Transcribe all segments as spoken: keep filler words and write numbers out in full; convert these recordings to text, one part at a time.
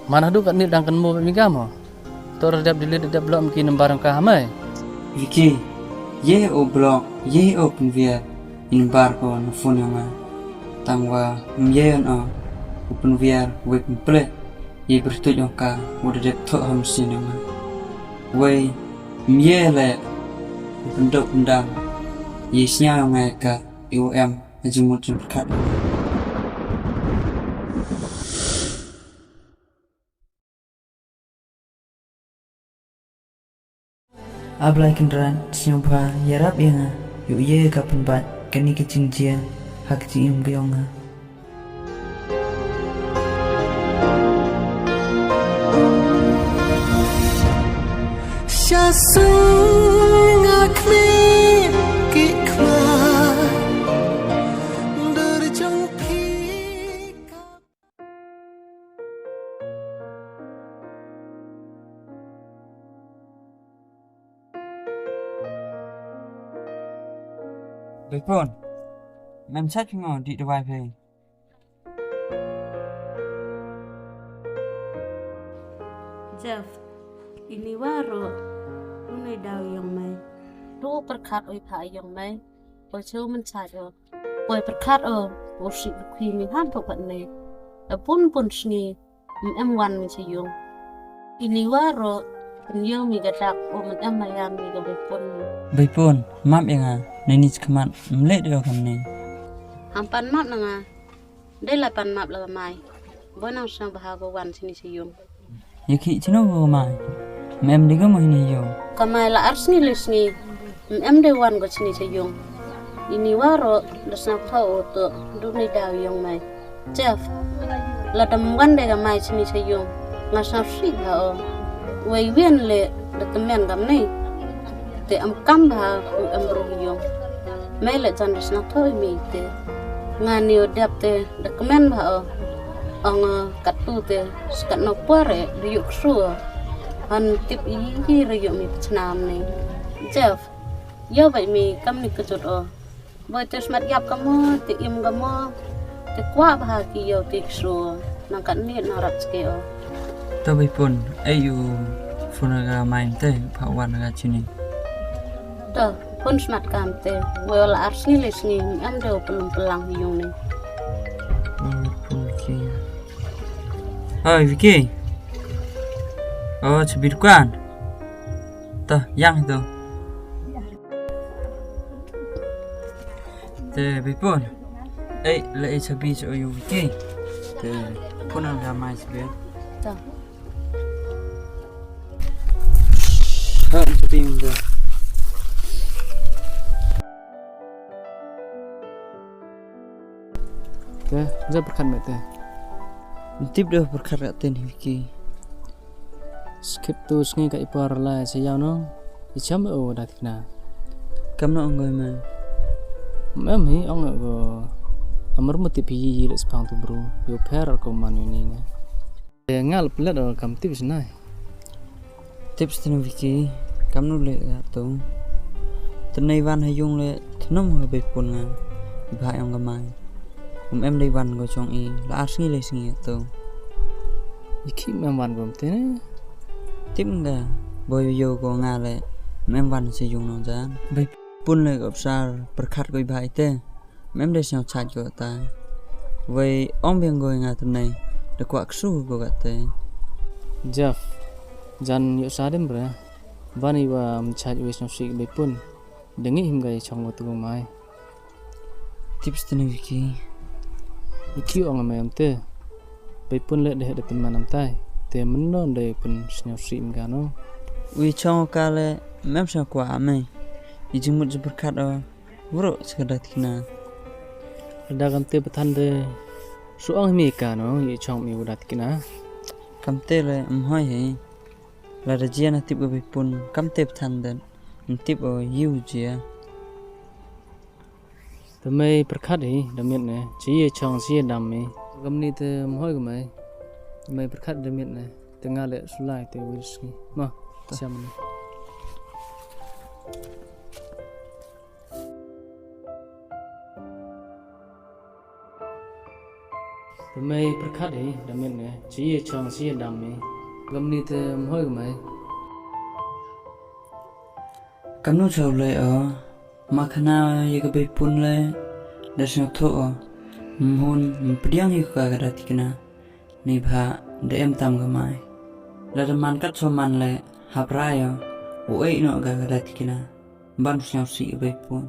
Man hadu katni dang kynmaw bha mi ka mo. To da dep delete, da dep block mi ki number yong ka ha mei. Vicky, ye o block, ye o pynwiar i number ko na phone yong nga. Tangwa ym ye o u pynwiar wei pynpleh i pyrtuit yong ka wa da dep thoh ha machine yong nga. Wei ym ye le u pyndap pyndam i sñiaw yong nga ya ka, i wa em ha jingmut jingpyrkhat. A Blai Kynrad, sñiawbha yarap ya nga, yow ye ka pynbait kani ka jingjia ha ka jingim ka yong nga. Sha sung nga khmih ki khmat, dur jong phi ka Beipun, mem chat phi ngo dih dawai phi. Jeff, ini waroh, u nei daw yong mei. Tu pyrkhat oi pha yong mei, oi cheu men chat o. Poi pyrkhat o, u sih u khwi mi han thok pat ne. A bun bun sngi, ym em wan mi cha yung. Ini waroh, pynyoh mi ka dak, o ym em maya mi ka Beipun. Beipun, map ya nga, neini chakhmat, ym leh de o kamni. Ham pan map na nga, dei la pan map la ka mai. Boi nang sñiawbha ko wan chini cha yung. Ya khih chino ko ka mai. Ym em de ko mo hini ha yung. Ka mai la ar sngi le sngi. Ym em de wan ko chini cha yung. Ini waroh da sñiawthooh o to du nei daw yong mei. Jeff, lada ym wan de ka mai chini cha yung, nga sñiawsih bha o. Wei win le da tymmen kamni. Te em kam bha u em bru ha yung. Mei le jan da sñiawthooh i mi te. Nga ni u dep te da kmen bha o. Ong o kattu te, skat no por e, da yoh ksu o. Han tip i yi da yoh mi pachnam ni. Jeff, yow bai mi kamni kjut o. Boi te smat yap ka mo, te im ka mo, te kwah bha ki yow te ksu o. Nang katni na rap chke o. To Beipun, ai u phone ka mai te, pha wan ka chini. To, phone smat kam te, wei la ar sngi le sngi, em de u pynlong pynlang yung ni. Hmm, phone ki. Oi, Vicky. Oh, chabir kwan. To, yang itu. Te, Beipun. Eh, le, eh, chabi cha o yow Vicky. Te, phone ang ka mai chabi. To. Ha, chabi mda. Te, ja pyrkhat me te. Tip de pyrkhat ka te ni Vicky. Skip tu sngi ka i por lai sa yaw no. I cham o da tikna. Kam no ong goi ma. Mem hi ong go. Amar mo tip hi yi le spang tu bru. Yow pher ko man ni ne. Te ngal plet o kam tip snai. Tip sini Vicky, kam nu le ya tu. Tynne wan ha yung le tnum ha Beipun nga. Bha yong ka mai. Um em dei wan ko chong i, la ar sngi le sngi ya tu. I ki mem wan ko te ne. Tip nga, boi yow ko nga le, mem wan sa yung nong jan. Beipun le ko psar, pyrkhat ko i bha i te. Mem de sñiaw chait ko ta. Wei ong biang ko nga tynne. De kwah ksu ko ka te. Jeff, jan yoh sa dem re. Bani wa ym chait wei sñiawsih Beipun. De ngi him ka i chong ko tu mai. Tip sini Vicky. Iki ong me em te. Beipun le de de pynman am tai. Te men no de pynsñiawsih em ka no. Wei chong ka le mem sñiaw kwah me. I jingmut jingpyrkhat o. Bro, sa ka da tikna. Da kam te pathan de. Su ong mi ka no, i chong mi u da tikna. Kam te le, ym hoi hi. Lada jia na tip ka Beipun, kam te pathan de. Ym tip o, yow jia. Te mei pyrkhat hi, da miet ne. Chi ye chong, chi ye dam mi. Kam ni te ym hoi ka mei. Te mei pyrkhat da miet ne. Te nga le sulai te wis ki. Ma, ta. Siam ni. Mei pyrkhat hi, da met ne, chi ya chong, chi ya dam ni. Kamni te mhoi ka mei. Kamnu chau lei o, ma khana ya ka bei pun le, da sñiawthooh o. Mhun, mpdiang hi ka ka Datikna. Neibhah, da em tam ka mei. Lada man kat so man le, hap rai o, u ei noh ka ka Datikna. Ban sñiawsih ka bei pun.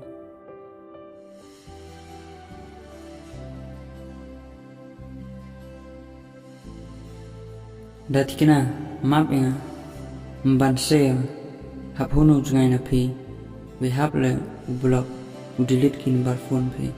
Datikna, map ya nga, mban se ya, hap hun u jngai na phi, wei hap le u block, u delete ki number phone phi.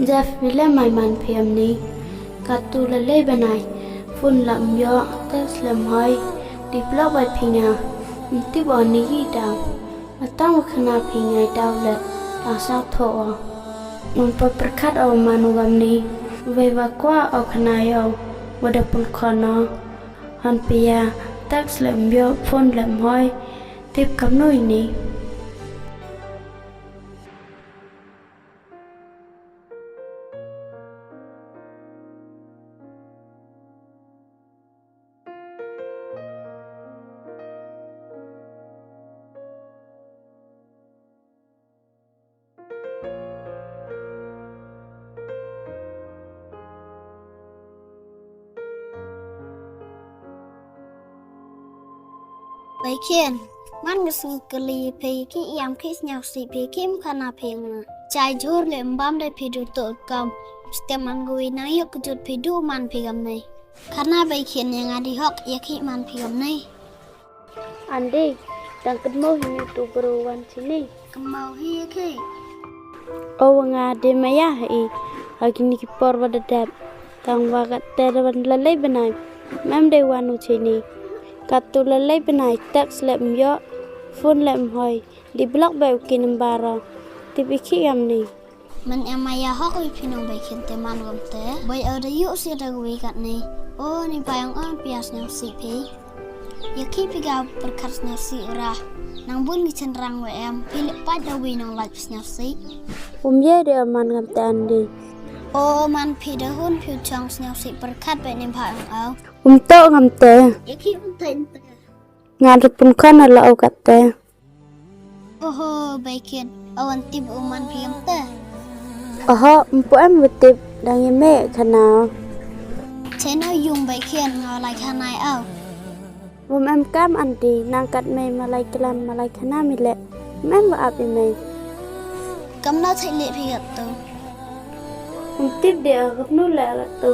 Jeff, wi le mai man phi em ni. Katu la lei banai. Phone la ym yoh, text la ym hoi. Di block bai phi nga. Ym tip o ni yi daw. Matang wa khana phi ngai daw le, tang sñiawthooh o. Ym pu pyrkhat o man u kamni, wei wa kwah o khana yow, wa da pun khon o. Han phi ya, text le ym yoh, phone le ym hoi, tip kamnu ini. Bai Khian, man ka sngewkylli phi, ki iam ki sñiawsih phi, ki ym khana phi nga. Chai jhur le ym bam de phi du toh kam. Stem man ka wi nang yoh kjut phi du man phi kamni. Khana Bai Khian ya nga di hok, ya ki man phi kamni. Andi, dang kynmaw hi ni tu bru wan chini. Kynmaw hi ya ki. O wa nga de maya hi, ha kini ki por wa da dep. Tang wa katte da wan la lei banai. Mem de wan u chini. Katu la lei banai, text le ym yoh, phone le ym hoi. Di block bai u ki number o. Tip i ki kamni. Man em maya hok wi phi nong Bai Khian te man kamte. Bai o da yoh si da wi katni. O ni bai ong ong pia sñiawsih phi. Ya ki phi ka pyrkhat sñiawsih ra. Nang bun ki chynrang wa em. Phi le pat da wi nong lait sñiawsih. Um ye de o man kamte Andi. O man phi da hun phi u chong sñiawsih pyrkhat bai ni bha ong o. Um toh kamte. Ya ki um toh. Nga da pun khon o la o katte. Oho, Bai Khian, o wan tip u man phi kamte. Oho, ym pu em wa tip dang i mei khana. Chai no yung Bai Khian nga lai khana i au. Wym em kam Andi, nang kat mei ma lai klam ma lai khana mi le. Ym em wa ap i mei. Kamno thei le phi katu. Ym tip de o kamnu le katu.